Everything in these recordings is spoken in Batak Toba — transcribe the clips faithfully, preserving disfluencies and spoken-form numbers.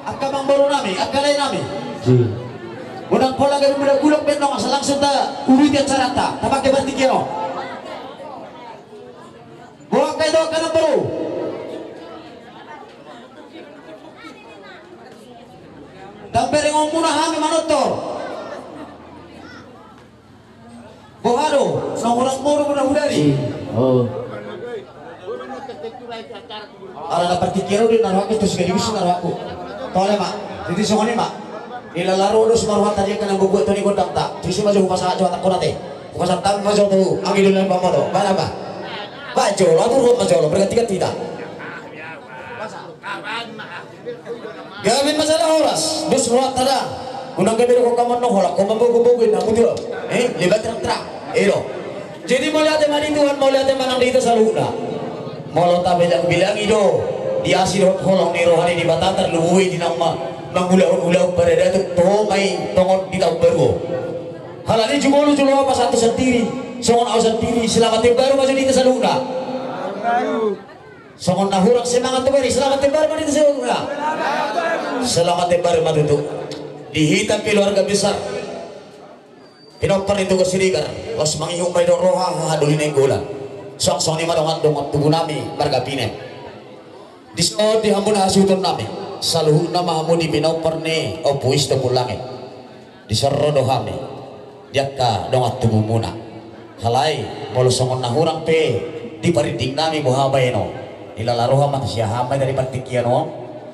Angka amangboru nami, angka lae nami. Unang pola gabe mulak-mulak be annon, asa langsung tauduti acaranta, tapake partingkian on. Boha angka ito, angka amangboru? Ndang berengonmuna hami manortor. Boha do, songon hurang boru muna hudari. Ala na partingkian on do na rohangku, tu sekaligus na rohangku. Tole ma, jadi songon i ma. Ilala roha do sumaruhanta di angka na mambuat tu ni gondangta. Tusi ma jo hupasahat jo hatangkon ate. Hupasahat ma jo tu anggi dulu na pamoto. Mana ba? Ba jolo, atur ma jolo, berganti-ganti hita. Gabe ma jala horas, dos rohanta da. Unang gabe do ho kaman no hola, ho mambogo-bogo inna mutu. Eh, lebat terang-terang. Eh do. Jadi mauliate ma di Tuhan, mauliate ma nang di hita saluhutna. Molo tabilang-bilangi do, di asi dohot holong ni roha ni Debata tarlumobi di naung ma-, mangulahon ulaon paradaton, toho ma i tongon di taon baru on. Halani jumolo jolo au pasahat sandiri, songon au sandiri, selamat tahun baru ma jo di hita saluhutna. Songon na hurang semangat tu bari, selamat tahun baru ma di hita saluhutna. Selamat tahun baru ma tutu. Di hita keluarga besar Pinompar ni Toga Siregar, laos mangihut ma i do roha, haha doli Nainggolan. Suang songon i ma dongan-dongan tubu nami marga Pinem. Dison di hamu na hasuhuton nami, saluhutna ma hamu di pinompar ni Ompu Isto Pulangit. Dison ro do hami di angka dongan tubumuna. Alai molo songon na hurang pe diparinding nami boha bahenon, ilala roha ma tu siahaan ma hita di partingkian on.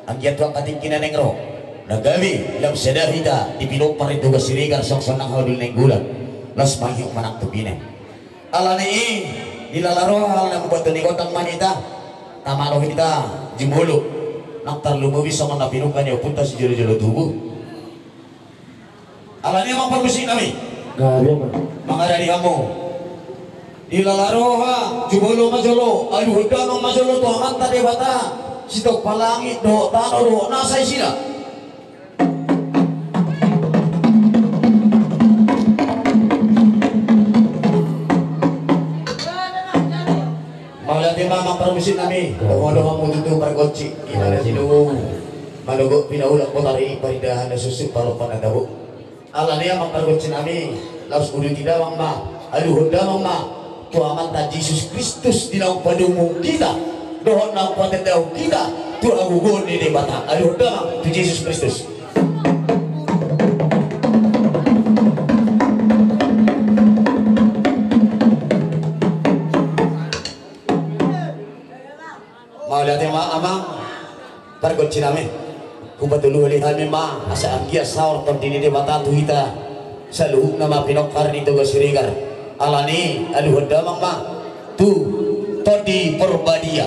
Anggiat tu angka tingki na naeng ro, na gabe lam sada hita di pinompar ni Toga Siregar, songon sonang haha doli Nainggolan, laos mangihut ma nang tu Pinem. Alani i, ilala roha, ala na mambuat tu ni gondang ma hita, tama do hita jumolo, nang tarlumobi songon na pinungka ni ompunta sijolo-jolo tubu. Alani i amang parmusik nami. Gabe ma. Mangaradi hamu. Ilala roha, jumolo ma jolo, aluhon damang ma jolo tu Amanta Debata, sitompa langit dohot tano dohot nasa isina. Mauliate ma amang parmusik nami, dongan-dongan mu tutu pargonsi, ima na sidung. Manogot pinaulak botari, paridahan na suksuk, parompa na tabo. Alani i amang pargonsi nami, laos uduti damang ma, aluhon damang ma tu Amanta Jesus Kristus di naung padomu hita dohot naung patandahon hita tu hagogoon ni Debata. Aluhon damang tu Jesus Kristus. Mauliate ma amang pargonsi nami. Hupatoluhon hami ma asa anggiat saor Tondi ni Debata tu hita saluhutna ma pinompar ni Toga Siregar. Alani i aluhon damang ma tu Tondi Porbadia.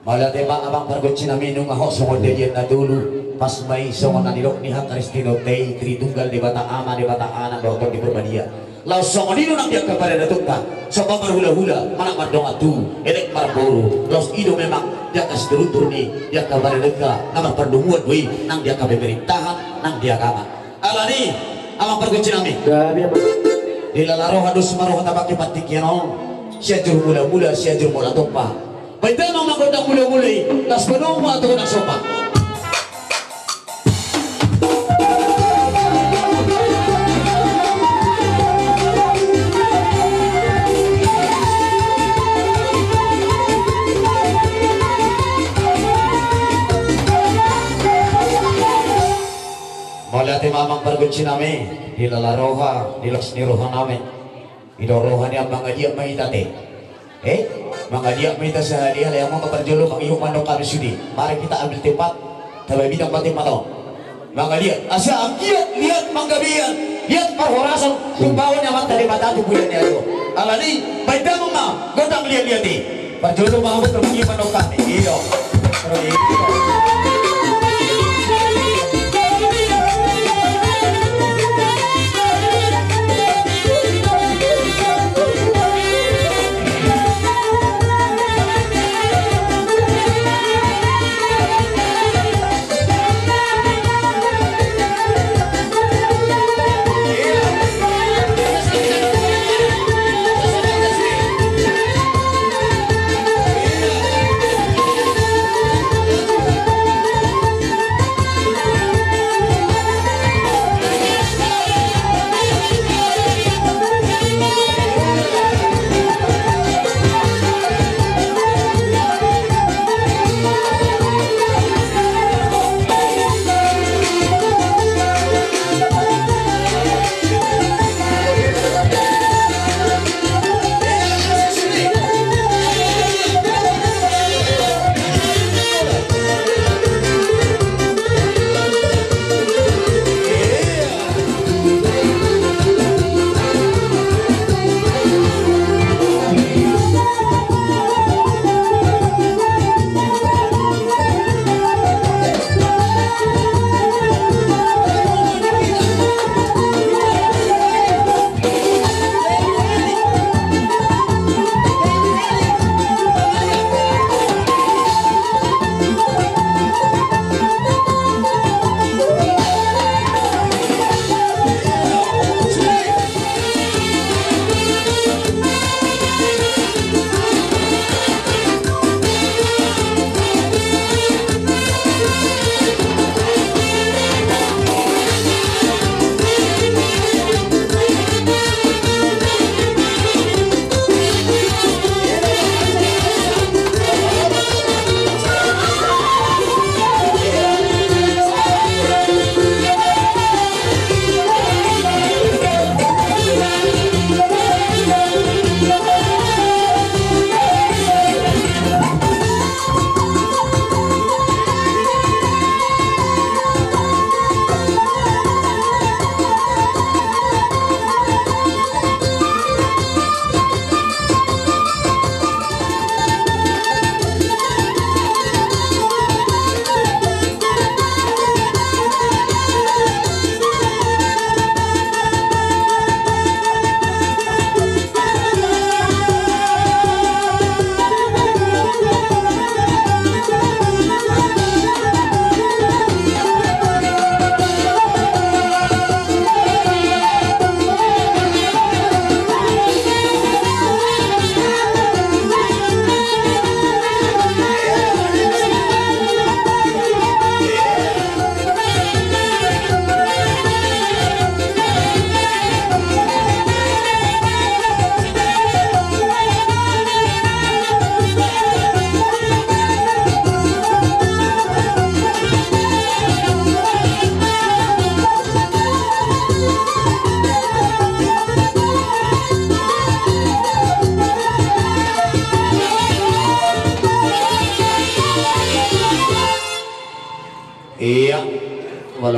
Mauliate ma amang pargonsi nami, nunga hot songon dalihan na tolu, pas ma i songon na nidok ni hakaristiononta i, Tritunggal Debata Ama, Debata Anak dohot Tondi Porbadia. Laos songon i do nang di angka paradatonta, somba marhulahula, manat mardongan tubu, elek marboru, laos i do memang di angka siturunturun ni, di angka paradatonta na marpardomuan do i, nang di angka pemerintahan, nang di agama. Alani i amang pargonsi nami. Gabe ma. Ilala roha dos ma roha tapake partingkian on. Sianjur mulamula, Sianjur Mola Tompa. Baen damang ma gondang mulamula i, laos padomu ma tu gondang somba. Mauliate ma amang pargonsi nami, ilala roha, di las ni roha nami. I do roha ni amang, mangaliat ma hita ate. Eh, mangaliat ma hita sahali, alai amang ma parjolo, mangihut ma annon hami sude. Mari kita ambil tempat, tabaen ma tempat on. Mangaliat, asa anggiat liat panggabean, liat parhorasan, tumpahon ni Amanta Debata tu bulan ni ari on. Alani i, baen damang ma gondang liatliat i. Parjolo ma hamu, mangihut ma annon hami. I do.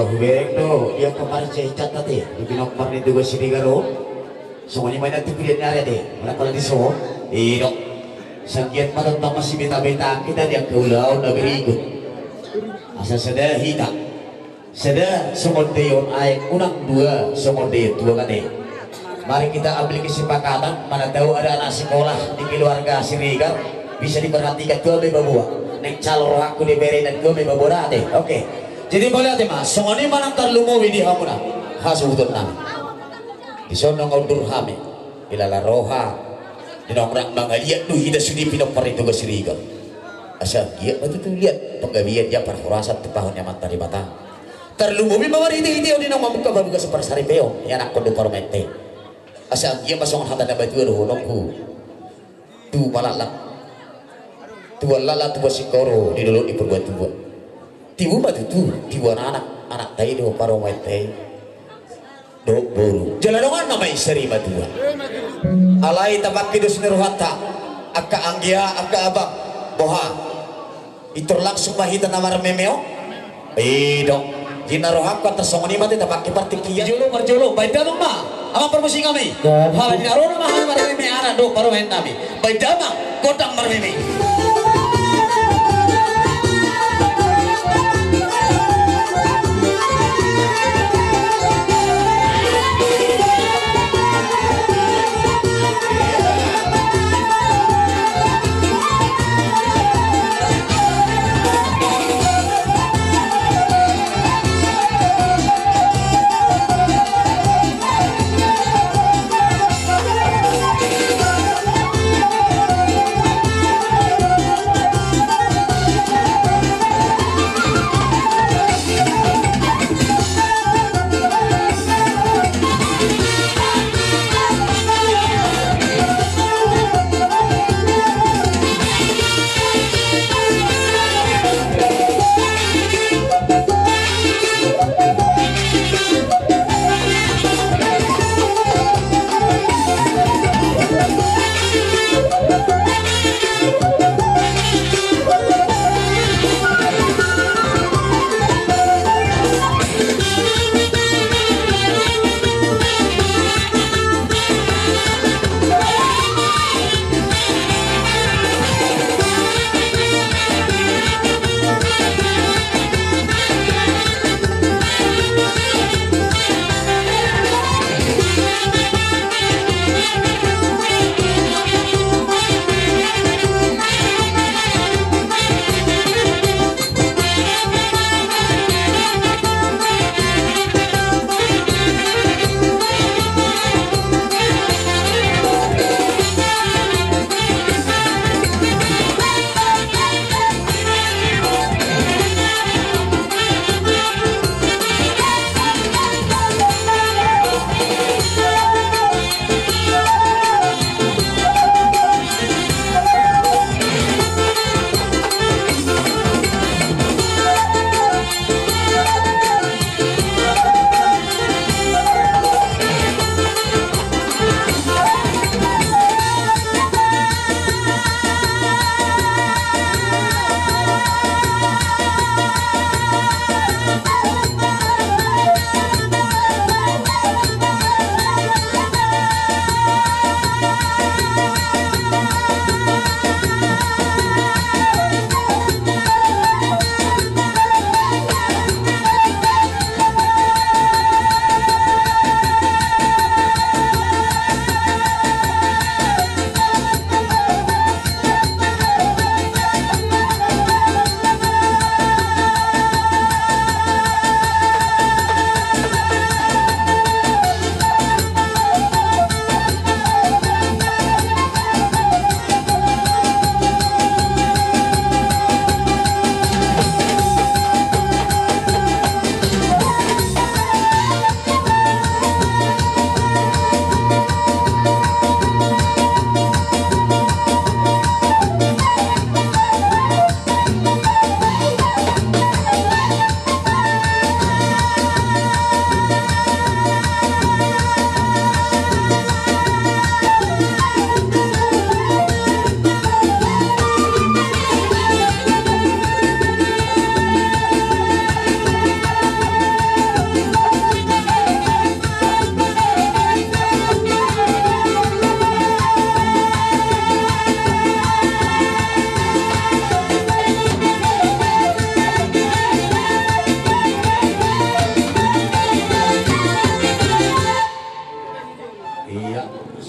Hubereng do ia paparjai catat i di pinompar ni Toga Siregar on. Songon i ma na tu pilihan ni ari ate, mana pala di so. I do. Sanggiat ma tentang masih beta-beta kita di angka ulaon na berikut. Asa sada hita, sada songon daion aek, unang dua songon daion tuak ate. Mari kita ambil kesepakatan, mana tahu ada anak sekolah di keluarga Siregar bisa diperhatikan, dua be babua. Nek calo rohangku di bere na dua be babua ate. Oke. Jadi mauliate ma, songon i ma nang tarlumobi di hamuna hasuhuton nami. Di son nunga undur hami, ilala roha. Di nunga mangaliat do hita sude pinompar ni Toga Siregar. Asa anggiat ma tutu liat panggabean, ia parhorasan tumpahon ni Amanta Debata. Tarlumobi ma marhite-hite on di nunga mamungka babuka siparsaripeon ni anakkon dohot parumaenta i. Asa anggiat ma songon hata na batua dohononku. Tu Malaklang, tu Allala, tu Basingkoro, di dolok ni Purbatua. Tibu ma tutu, tibu anak, anakta i dohot parumaenta i dohot boru. Jala dongan nama i sarimatua. Alai tapangke dos ni rohanta, angka anggia, angka abang, boha? Pintor langsung ma hita na marmeme on. I do. Di na rohangku ate, songon i ma ate tapangke partingkian. Jolo, marjolo, baen damang ma. Amang parmusik nami. Haba di na ro nama hami marmeme anak dohot parumaen nami. Baen damang gondang marmeme.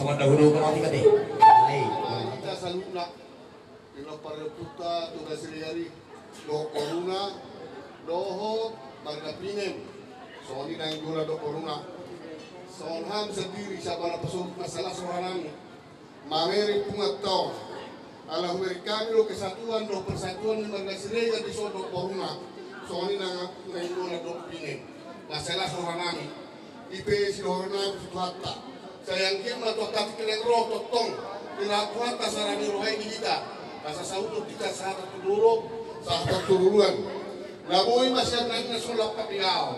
Pangandahuluhon ma tingkat i. Ai. Hita saluhutna, di na paromputa tu Toga Siregar i, dohot boruna, dohot marga Pinem. Songon i nang jolo dohot boruna. Songon hami sandiri, sian na pasahat na silas rohanami. Mamereng punguanta on. Ala hubereng hami do kesatuan dohot persatuan ni marga Siregar dison dohot boruna. Songon i nang, nang jolo dohot Pinem. Na silas rohanami. I pe sidohononnami tu Tuhanta. Sai anggiat ma tu angka tingki na naeng ro tongtong dirahat Tuhanta sara ni roha i di hita. Asa saut hita sahat tu dolok, sahat tu toruan. Na boi ma sian na songon lampak ni laho.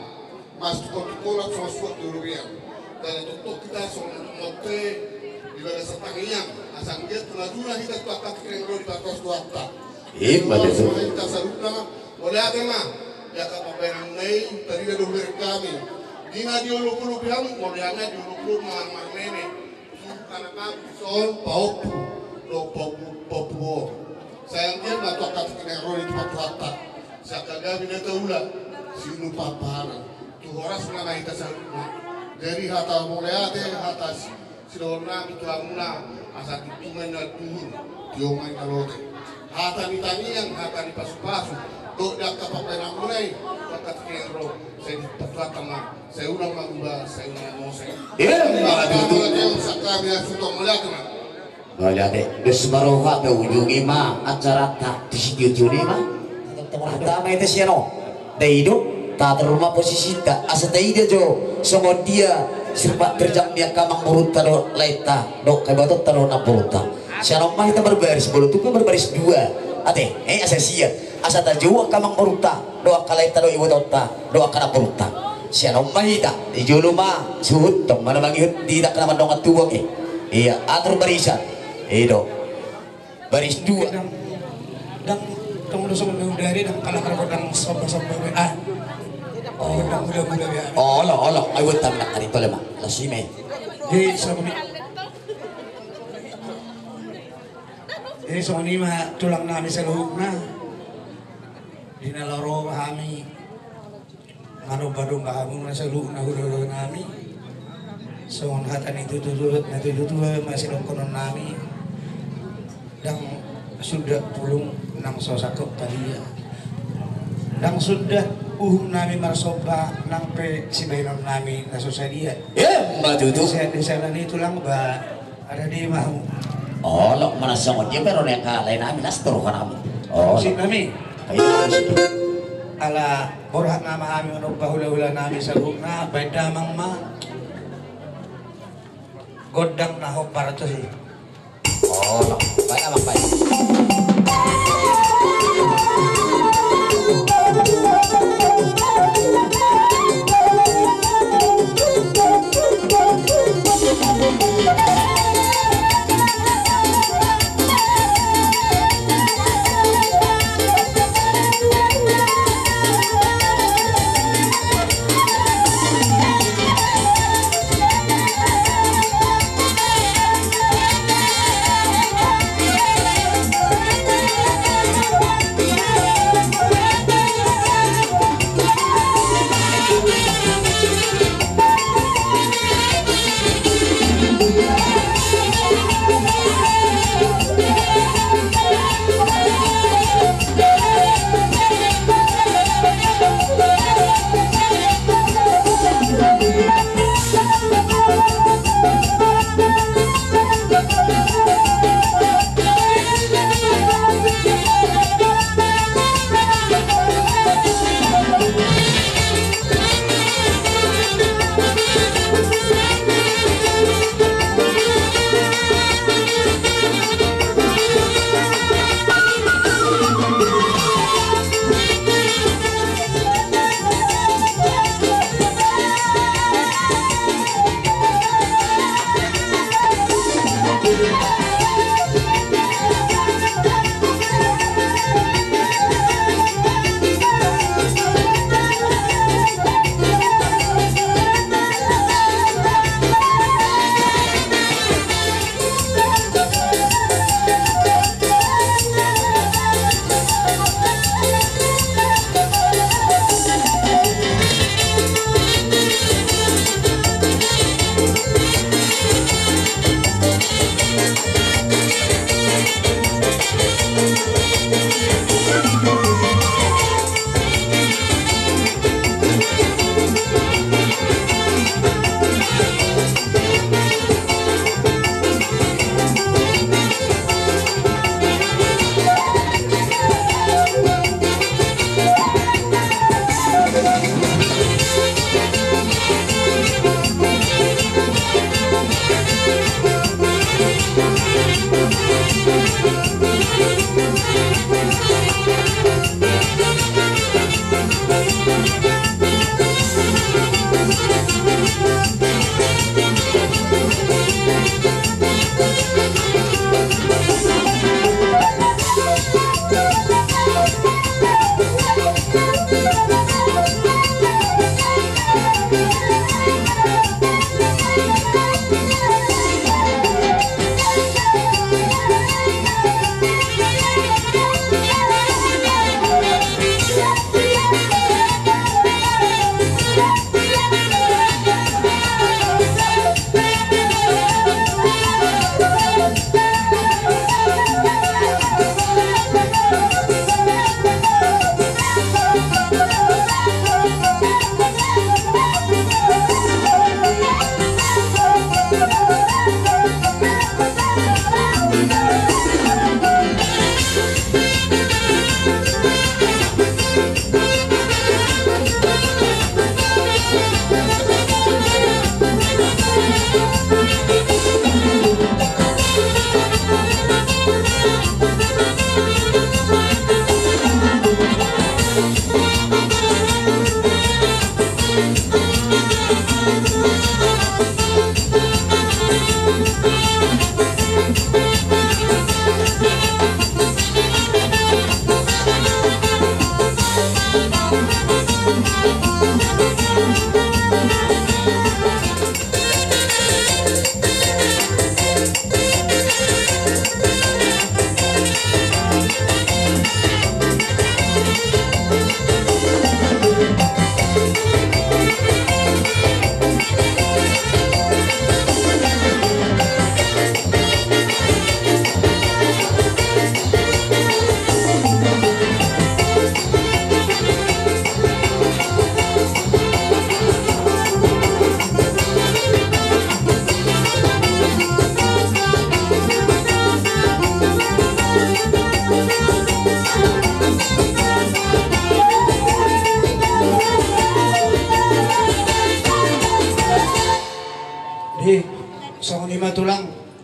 Masuak tu konak, masuak tu robean. Jala tongtong hita songon monte di bagasan tangiang. Asa anggiat tu na dua hita tu angka tingki na naeng ro diparkaos Tuhanta. Ima tutu. Hita saluhutna. Mauliate ma, di angka pambahenanmuna i, tarida do hubereng hami. Di na di olopolop i hamu, molo di hami na di olopolop ma marmeme. Suhut anak hami, son, pahompu, dohot pahompu, pahompu boru. Sai anggiat ma tu angka tingki na naeng ro diparkaos Tuhanta. Sian angka gabe na taula, sinupa pahanan. Tu horas nama hita saluhutna. Jadi hata mauliate, hata si Sidohononnami tu hamuna, asa tingki ma i na duhur, tio ma i na lote. Hata ni tangiang, hata ni pasupasu, dohot di angka pambahenanmuna i, angka tingki na naeng ro, sai dipatuatan ma, sai unang manguba, sai unang mose. Ima tutu. Mauliate. Dos ma roha pe ujungi ma acaranta, tu sitiotio ni ma. Hata ma hita sian on. Dai do, tator ma posisinta, asa taida jo songon dia sirpat terjang ni angka amangborunta dohot laenta, dohot angka ibotonta dohot namborunta. Sian on ma hita marbaris, molo tung pe marbaris dua. Ate, eh, asa sian, asa tajou angka amangborunta, dohot angka laenta, dohot ibotonta, dohot angka namborunta. Sian on ma hita, di jolo ma suhut, tong ma na mangihut di hita angka na mandongan tubu i. Ia, atur barisan. I do. Baris dua. Ndang, ndang, ndang molo songon na hudari, ndang pala karo ndang somba-somba be. Ah. Oh. Ndang mula-mula be. Olo, olo. Ai buat tanda kari tole ma. Las i ma i. Jadi songon i. Jadi songon i ma tulang nami saluhutna. Di na laho ro hami. Manomba-nomba hamu na saluhutna hula-hula nami. Songon hata ni tutu-tutu, na tutu-tutu ma sidokkonon nami. Ndang suda pulung nang so sangkot padia. Ndang suda uhum nami marsomba nang pe sibahenon nami na so sadia. Ima tutu. Di sa-, di sana ni tulang ba Ada di mahu. Olo, mana songon dia pe ro ni angka lae nami, las tu roha nami. Olo. Musik nami. Ayo, musik. Ala borhat nama hami manomba hula-hula nami saluhutna, baen damang ma. Gondang na hombar tusi. Olo, baen damang, baen.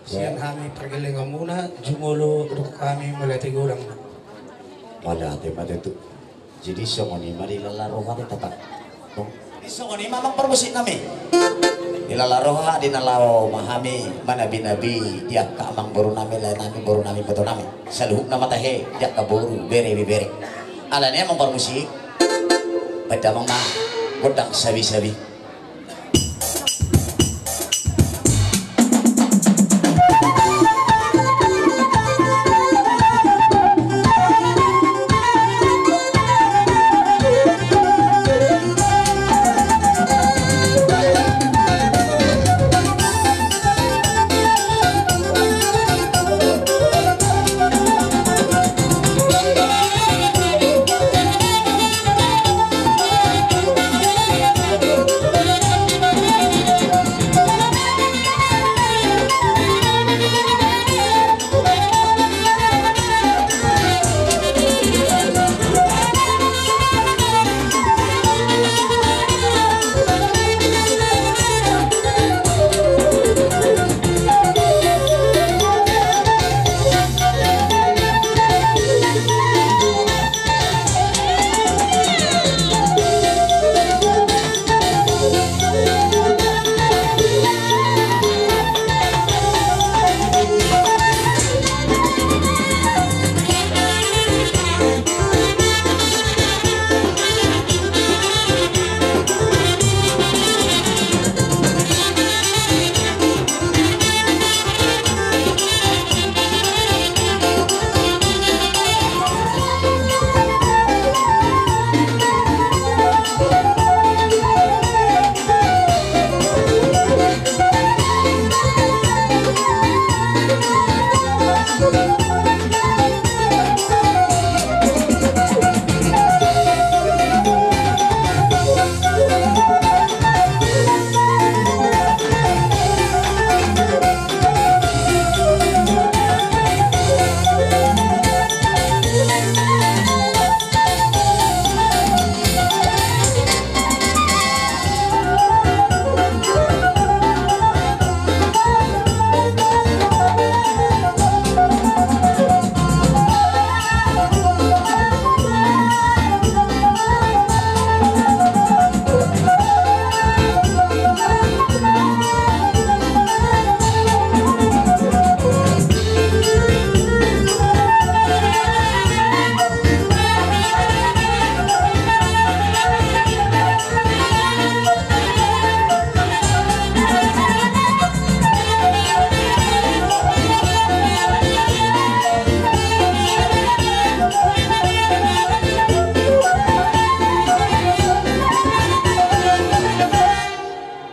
Sian hami pargellengonmuna, jumolo dohot hami mauliate godang. Mauliate ma tutu. Jadi songon i ma di lala roha di tata. Jadi songon i ma amang parmusik nami. Di lala roha di na laho ma hami manabi-nabi di angka amang boru nami, lae nami, boru nami, boto nami. Saluhutna ma tahe di angka boru, bere, ibebere. Alani amang parmusik. Baen damang ma gondang sabi-sabi.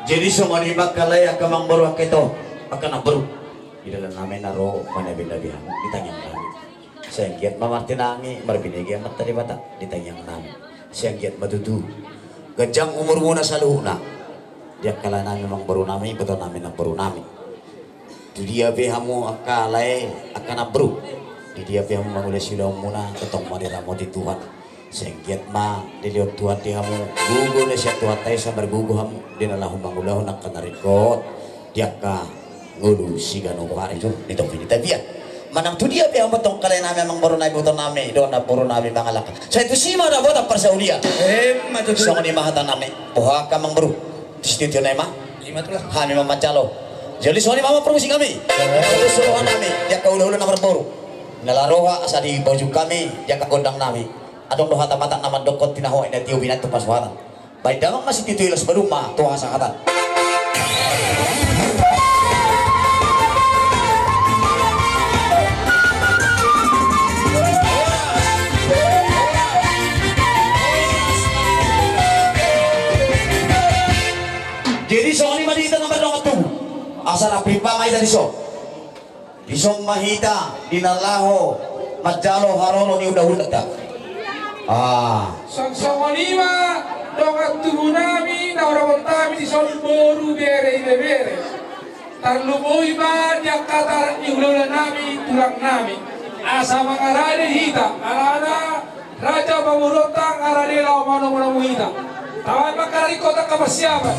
Jadi songon i ma angka lae, angka amangboru, angka ito, angka namboru. Di dalan nami na ro manabi-nabi hamu di tangiang nami. Sai anggiat ma martinangi, marbinege Amanta Debata di tangiang nami. Sai anggiat ma tutu ganjang umurmuna saluhutna. Di angka lae nami, amangboru nami, boto nami, namboru nami. Tu dia pe hamu angka lae, angka namboru, di dia pe hamu mangula siulaonmuna, tongtong ma diramoti Tuhan. Sai anggiat ma dilehon Tuhan di hamu gogo na sian Tuhanta i, sai margogo hamu di na laho mangulahon angka na ringkot di angka ngolu siganup ari tu di topi ni tapian. Manang tu dia pe hamu tong angka lae nami, amangboru nami, boto nami dohot namboru nami mangalangka, sai tusi ma dapotan parsaulian. Emma tutu. Songon i ma hata nami. Boha angka amangboru? Di studio nai ma. Ima tutu. Hami ma manjalo. Jadi songon i ma amang parmusik nami. Jadi songon i ma hata nami di angka hulahula na marboru. Na lala roha asa dibojung hami di angka gondang nami. Adong do hata Batak na mandokkon: tinaho aek na tio, binantuk pasuhatan. Baen damang ma sititi, laos balum ma tu hasahatan. Jadi songon i ma di hita na mardongan tubu. Asa na prima ma hita dison. Dison ma hita di na laho manjalo haroro ni ulaonta. Ah. Song-, songon i ma dongan tubu nami na hurang hami dison, boru, bere, ibebere. Tarlumobi ma di angka taran ni hulahula nami, tulang nami. Asa mangarade hita, alana raja pamoruonta ngarade laho manomu-nomu hita. Tabaen ma angka na ringkot, angka parsiapan.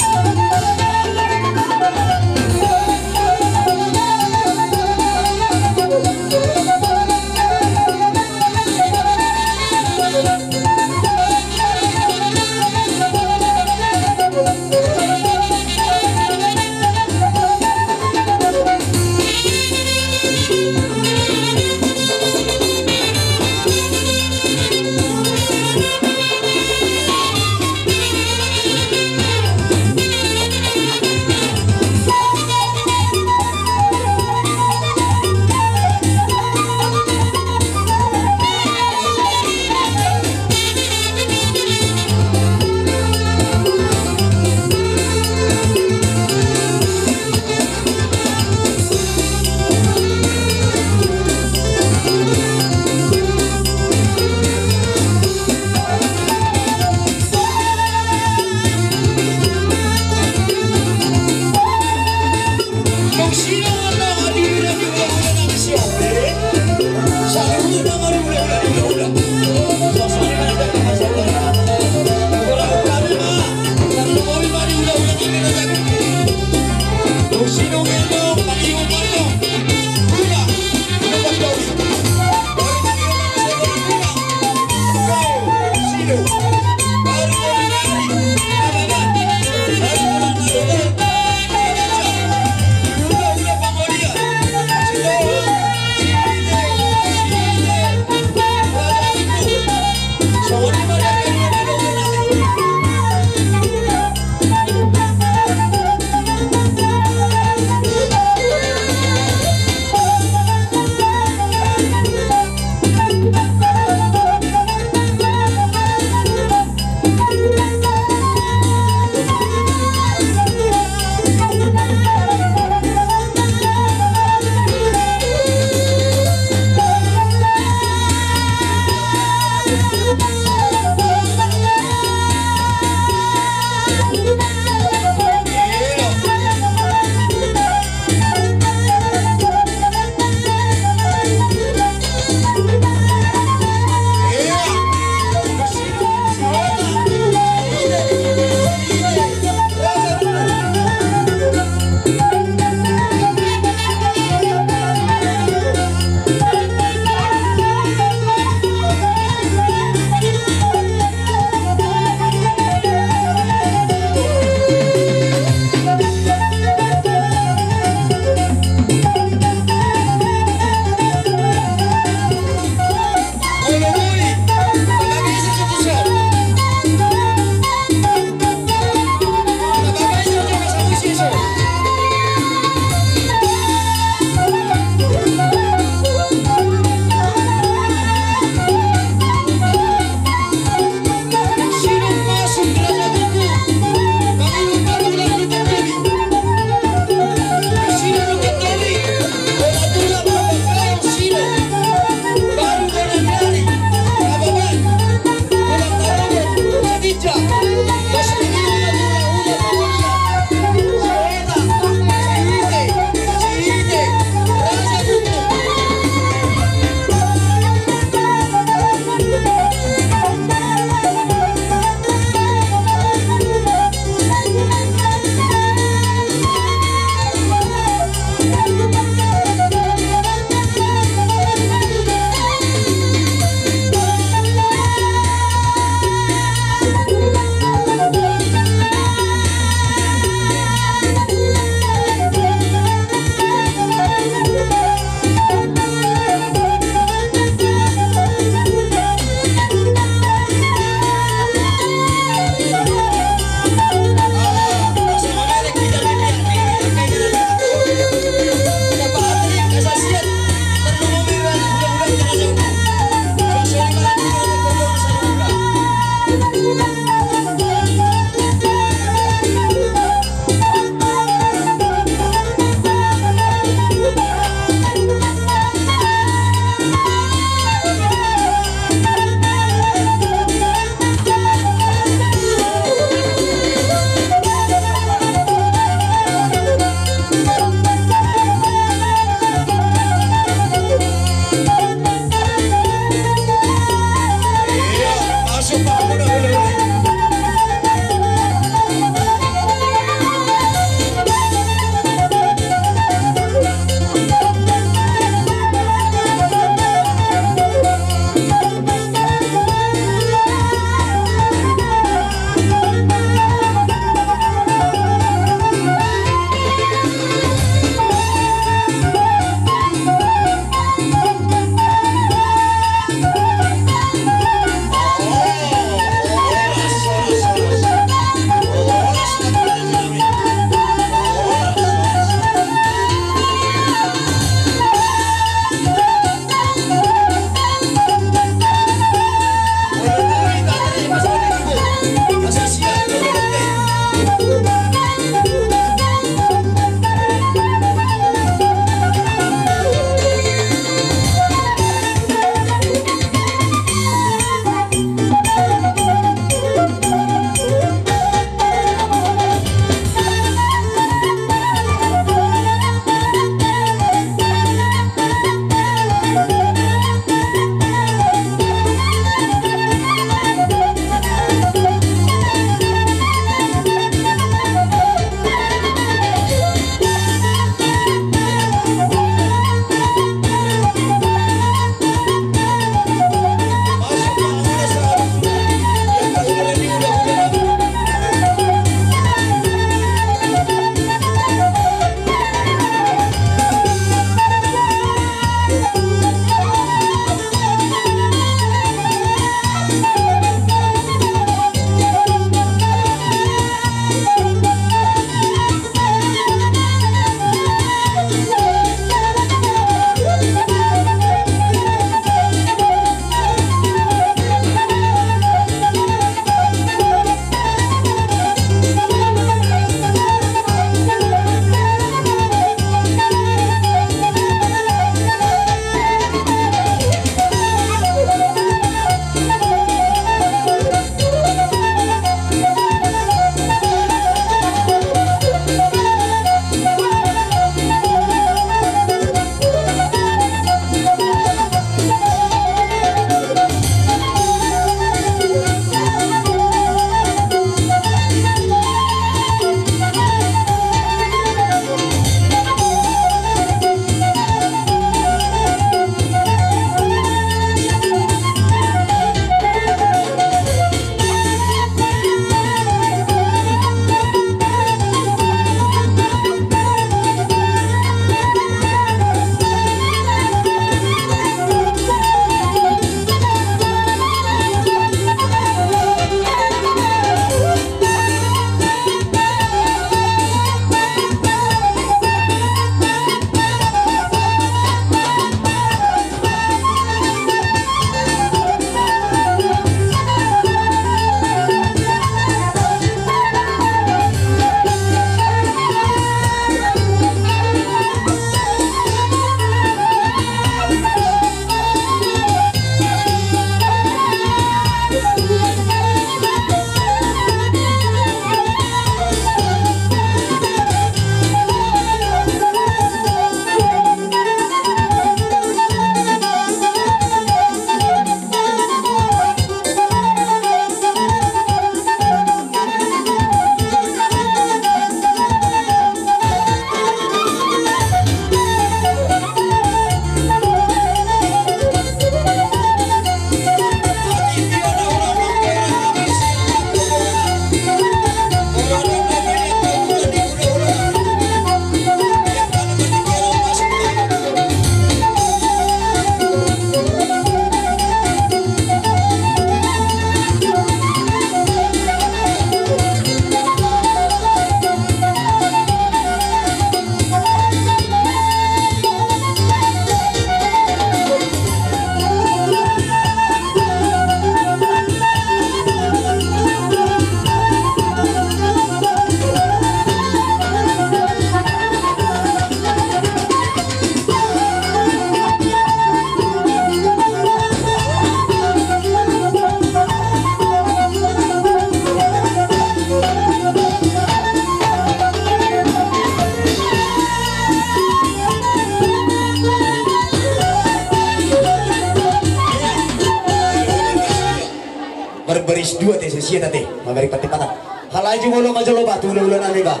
Dua te, sia sia ate, mamari pati patah. Halai jumolo ma jolo ba tu hula-hula nami ba.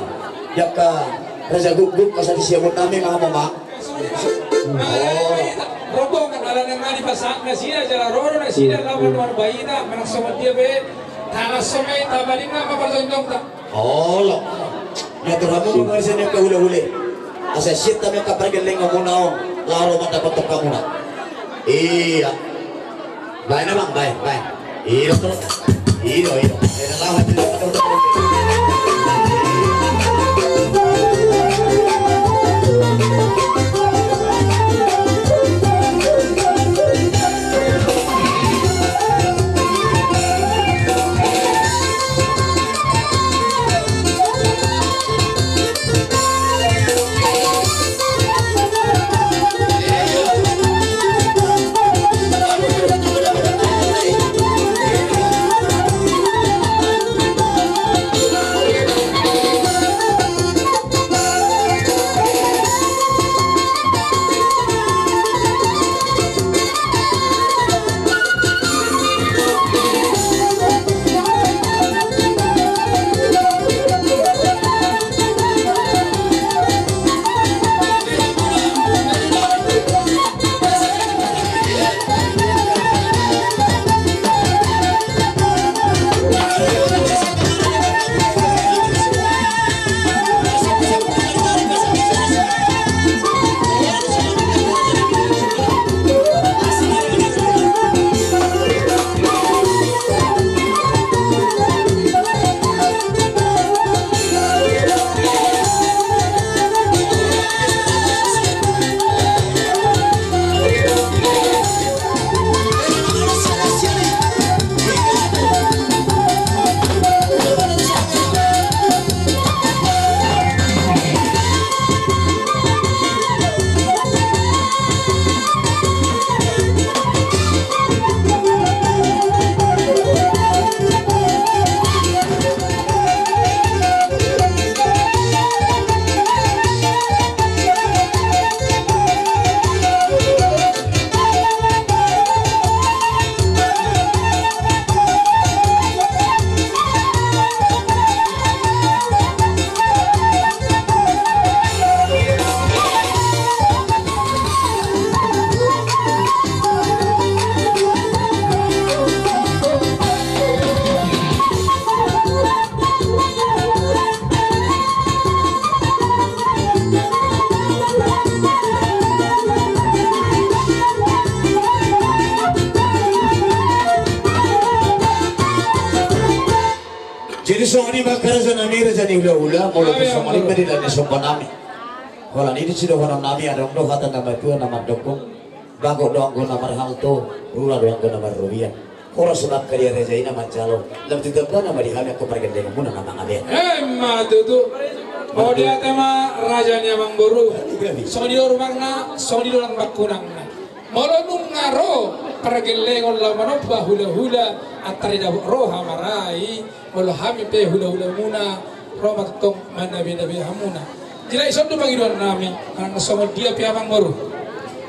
Jaka raja guguk kasari siamun nami ma hamu ma. Oh. Rombongan ala nang adi pasak nasida jala roro nasida lawan luar baita manang songon dia be. Taras sonai tabaring nama parjongjong ta. Olo. Ya Tuhan mu mengarisan yang kehula-hule. Asa siat kami kapargelleng ngamuna on. Laro mandapat tepamuna. Iya. Baen, Amang, baen, baen. Iya, Bro. Iya, iya. Iya, lawan, iya, lawan. Jadi songon i ma raja nami, raja ni hula-hula, molo tu songon i ma di lani somba nami. Holan i di sidohonon nami, adong do hata na matua na mandok. Bagot do anggo na marhalto, rura do anggo na marrobian. Horas ma angka di raja i na manjalo, lam tu dambana ma di hami angka pargellengmuna na mangabean. Emma tutu. Mauliate ma raja ni amangboru. Songon i do rumangna, songon i do nang bangkunangna. Molo nunga ro pargellengon laho manomba hula-hula, antar didapot roha ma ra i. Molo hami pe hula-hulamuna, ro ma tongtong manabe-nabe hamuna. Jala ison do pangidoan nami, manang na songon dia pe amangboru.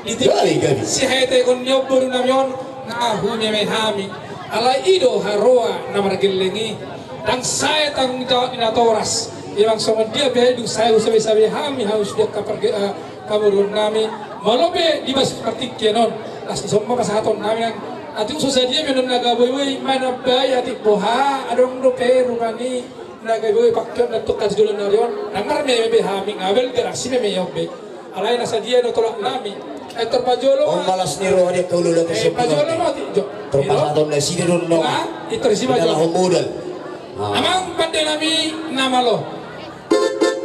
Di tingki siheteon ni omboru nami on, na humeme hami. Alai i do haroa na margelleng i. Ndang sae tanggung jawab ni natoras. Imang songon dia pe dung sae husabe-sabe hami, hami sude angka parge-, eh, pamoruon nami. Molo pe di bagasan partingkian on, las ni somba pasahaton nami nang. Atik so sadia pe non na gabe boi-boi, manambai atik boha, adong dope rupani na gabe boi pakeon na tongka tu joloan ni ari on, na marmeme be hami, nga balga na simeme on be. Alai na sadia do tolap nami. Eh, tarpajolo. On ma las ni roha di angka hula-hula. Eh, pajolo ma atik jo. Tarpasahaton nasida do nonga. Nah, i tarsi pajolo. Modal. Ah. Amang pande nami na malo.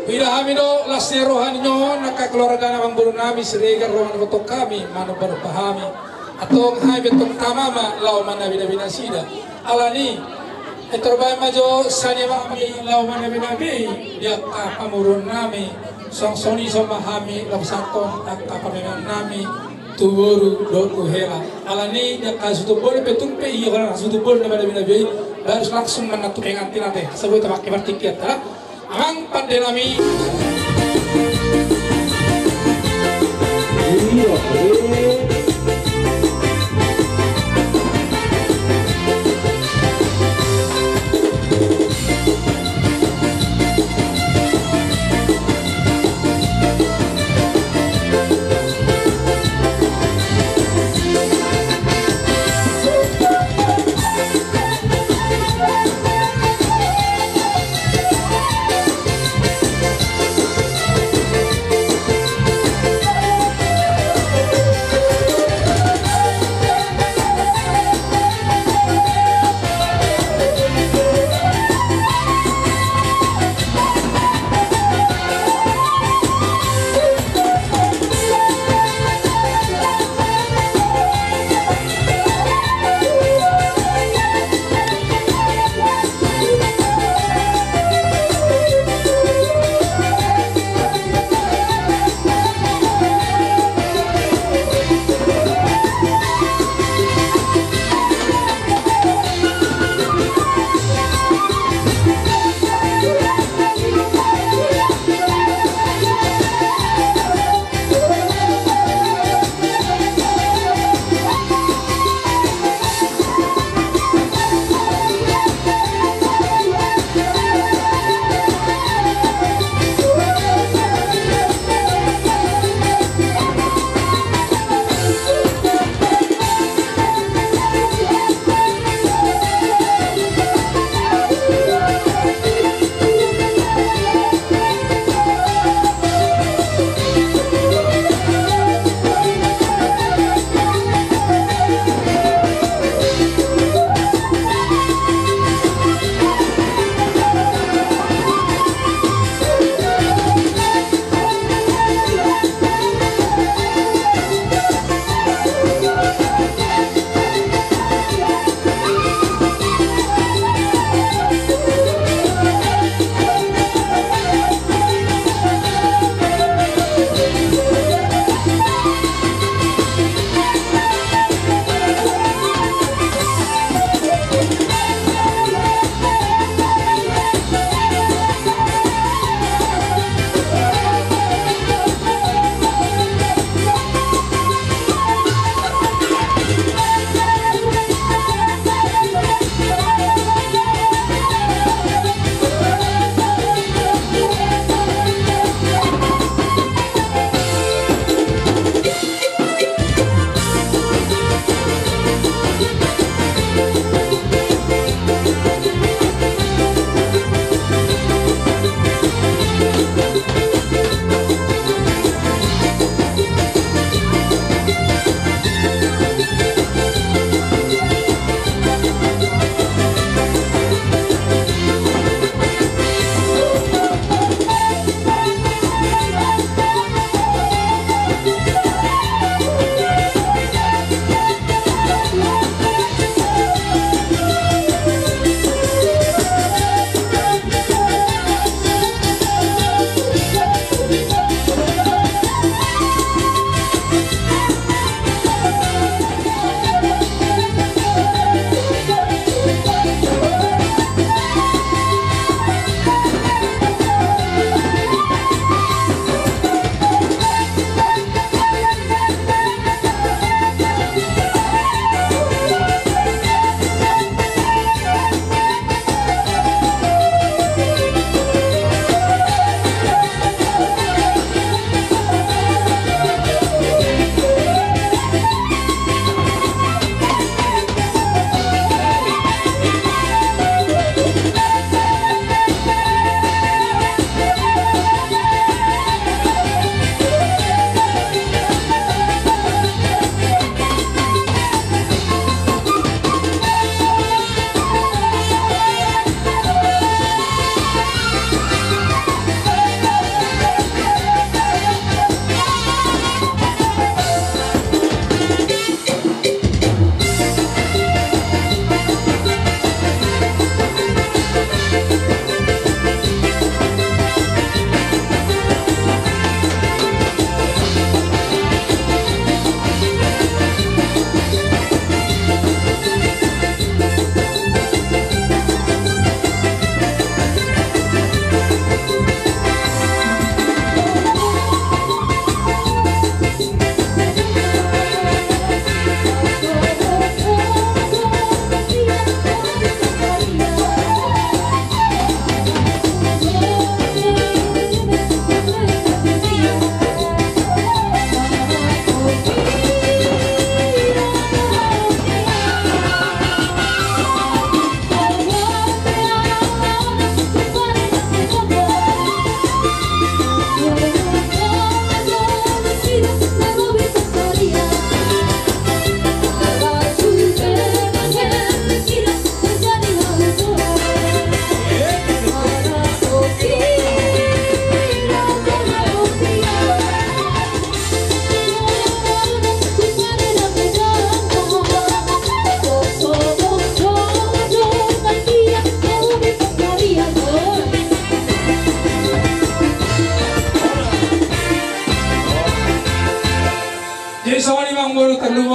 Huida hami do las ni roha ni on, angka keluarga ni amangboru nami Siregar, ro mandapothon hami, manomba-nomba hami. Antong hami pe tong tama ma laho manabe-nabe nasida. Alani, eh, tarbaen ma jo sadia ma hami laho manabe-nabe i di angka pamoruon nami. Songon i ison ma hami laho pasahathon angka pamean nami tu boru dohot tu hela. Alani, di angka hasuhuton bolon pe tung pe i, holan hasuhuton bolon na manabe-nabe i, baru langsung manat tu pengantin ate. Asa boi tapake partingkian ta. Amang pande nami. Iya, eh.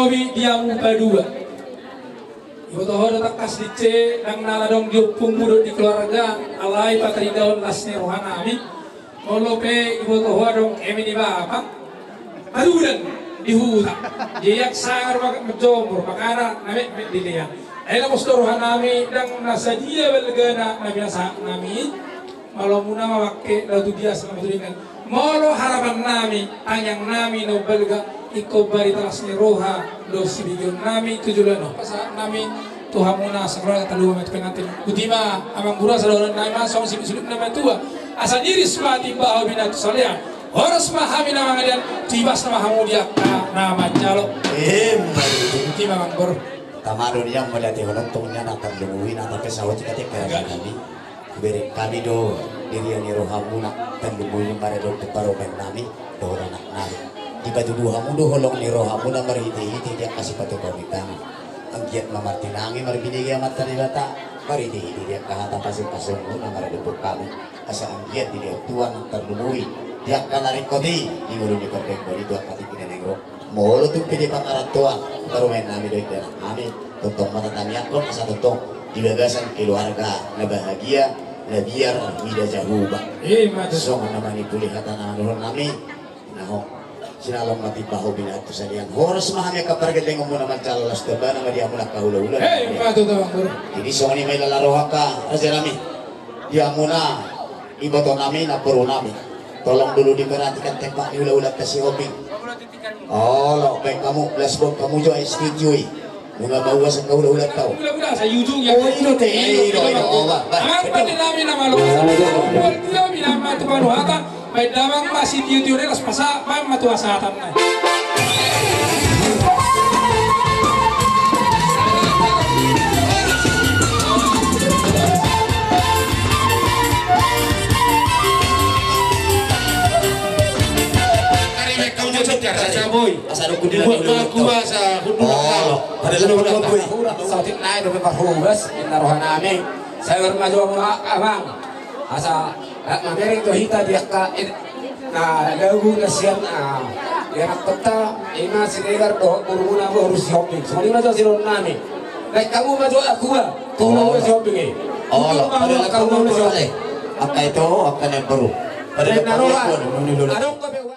Hobi di hamu padua. Iboto ho do tangkas di ce, ndang na ala adong di ompungmu dohot di keluarga, alai pataridahon las ni rohanami. Molo pe iboto ho adong eme ni bapa, tarudan di huta. Jadi yang sangar maka menjomur, makana na metmet dilean. Ai na pos do rohanami, ndang na sadia balgana na binasahatnami. Molo hamuna ma mangke, laho tu biasa na maturingan. Molo harapannami, tangiangnami na umbalga, ingkon barita las ni roha do sibegeonnami tu joloan on. Pasahatnami tu hamuna sakeluarga, talu ma tu pengantin. Botima amang guru, asa dohononnami ma songon sisuluk na matua. Asa diiris ma timbaho binatu salean. Horas ma hami na mangalean, tibas ma hamu di angka na manjalo. Emma tutu. Botima amang boru. Tama do nian mauliate, holan tong nian na tarlumobi na, tapi saut i katik kerajaan nami. Hubereng hami do di ria ni rohamuna, tarlumobi marhite parumaennami dohot anaknami. Dipatudu hamu do holong ni rohamuna marhitehite di angka sipatupaonta. Anggiat ma martinangi marbinege Amanta Debata, marhitehite di angka hata pasupasumuna maradophon hami. Asa anggiat dilehon Tuhan, tarlumobi di angka na ringkot i di ngolu ni pardenggan i tu angka tingki na naeng ro. Molo tung pe di pangarantoan, parumaennami dohot anaknami, tongtong ma tatangianghon asa tongtong di bagasan keluarga na bahagia, na biar mida jahoba. Emma tutu. Songon na manipuli hata na dohononnami. Na ho, sinalong ma timbaho binatu salean. Horas ma hami angka pargellengonmuna manjalo, las tamba nama di hamuna angka hulahula. Emma tutu amang boru. Jadi songon i ma ilala roha angka rajanami. Di hamuna ibotonami, namborunami. Tolong dulu diperhatikan tempat ni hulahulanta Sihombing. Olo, baen hamu, las boan hamu jo ai studio i. Nunga mauas angka hulahulanta on. Hulahula, asa i ujung i. Oh, i do te, i do, i do. Oh, bah, bah. Amang pandenami na malo. Amang pandenami na malo. Baen damang ma sitiotio na las pasa, baen ma tu hasahatan na. Asa dokun dia. Buat dulu. Aku asa kudu. Oh, ada lagu, lagu. Sautik naik dope parhobas, inna rohanami. Sabar ma jo amang. Asa, eh, mamereng do hita di angka, eh, na lagu na sian, ah, di anakkonta, ima Siregar dohot borumuna boru Sihombing. Songon i ma jo sidohononnami. Baen hamu ma jo akua, tu hulahula Sihombing i. Olo, pada lagu na Sihombing. Angka ito, angka na boru. Pada lagu na roha. Adong dope.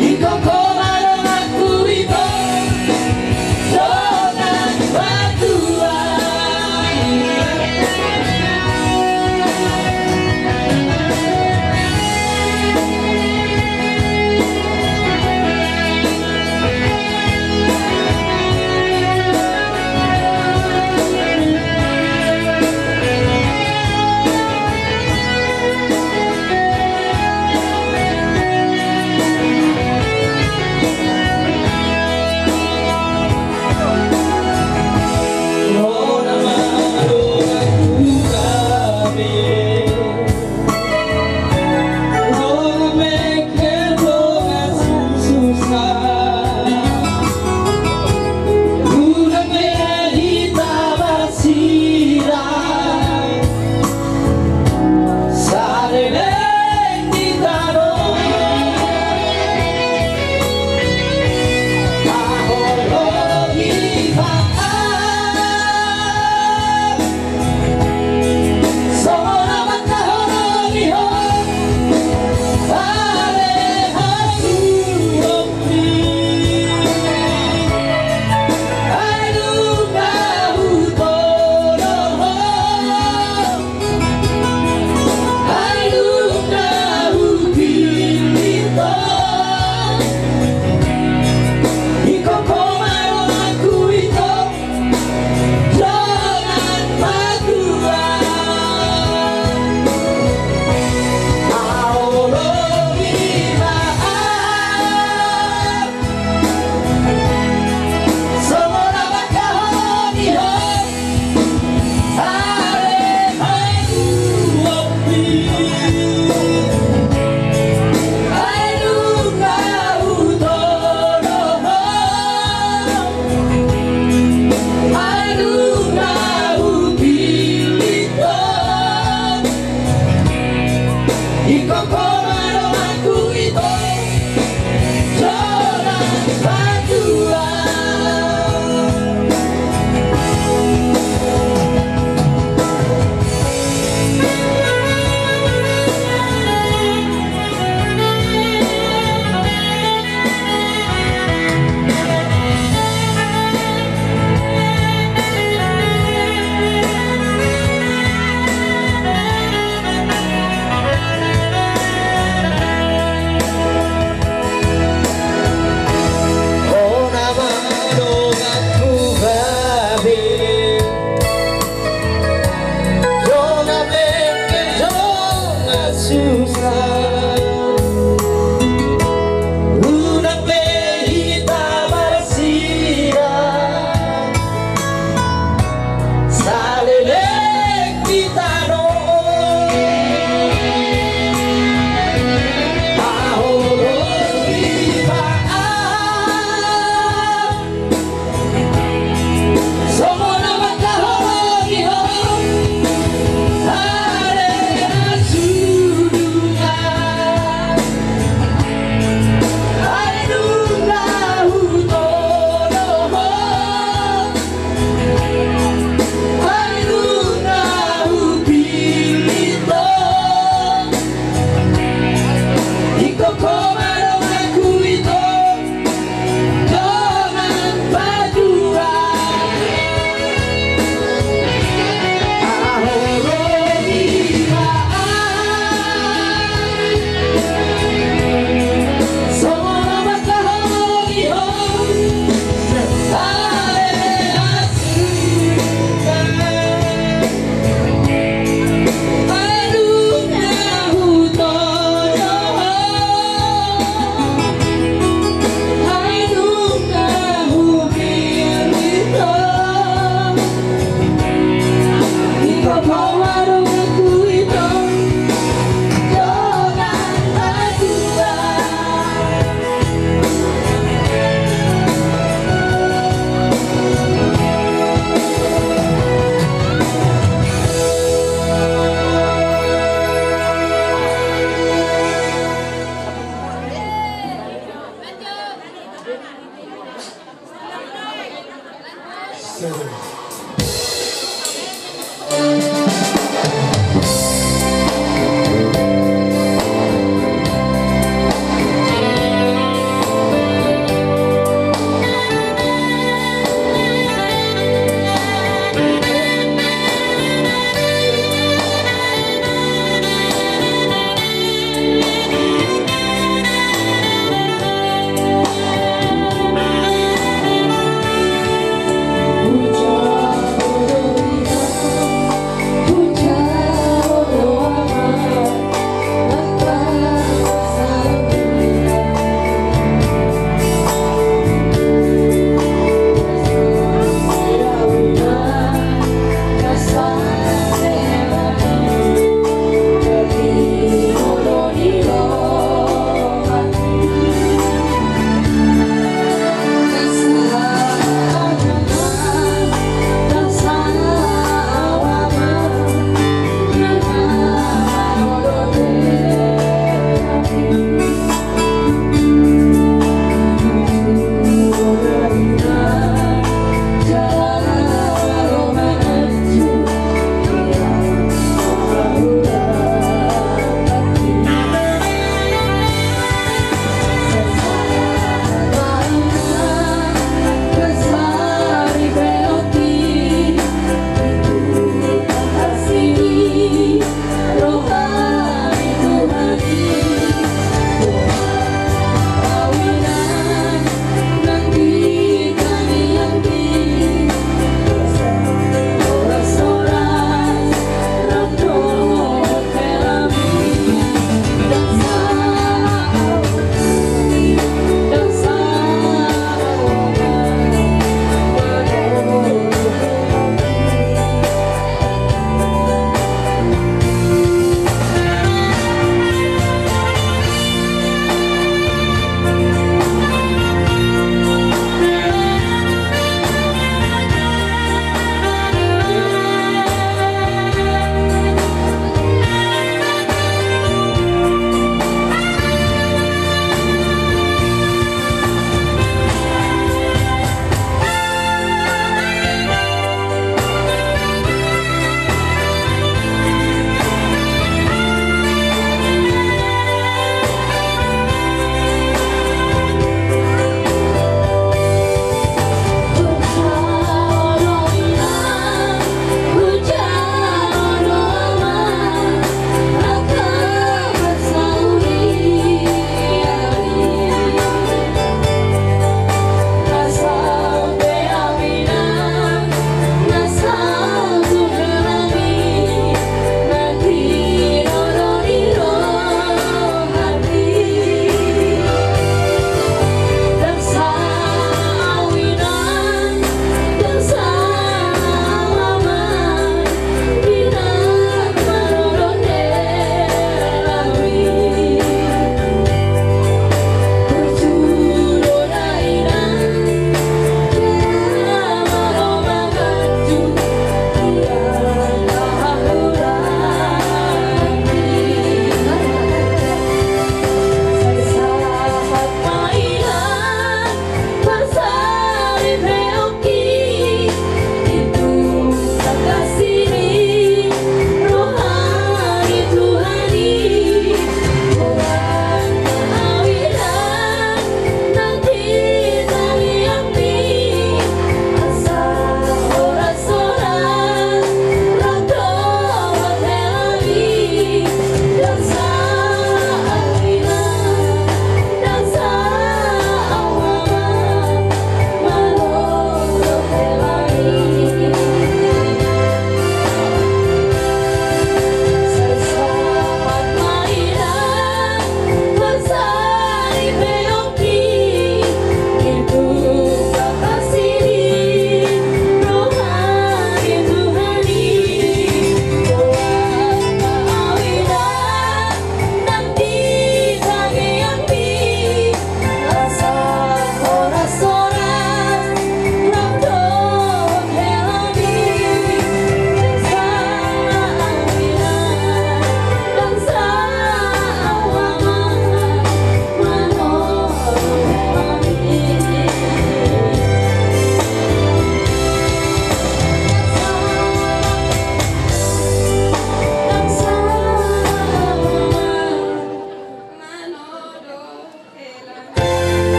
Ingkon ho ma donganku ito, dongan batua.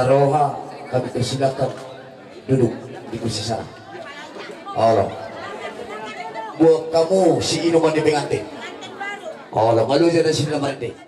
Roha, kami persilakan duduk di kursi sana. Olo. Buat kamu si inuman di pengantin. Olo, malu jadi sini marende.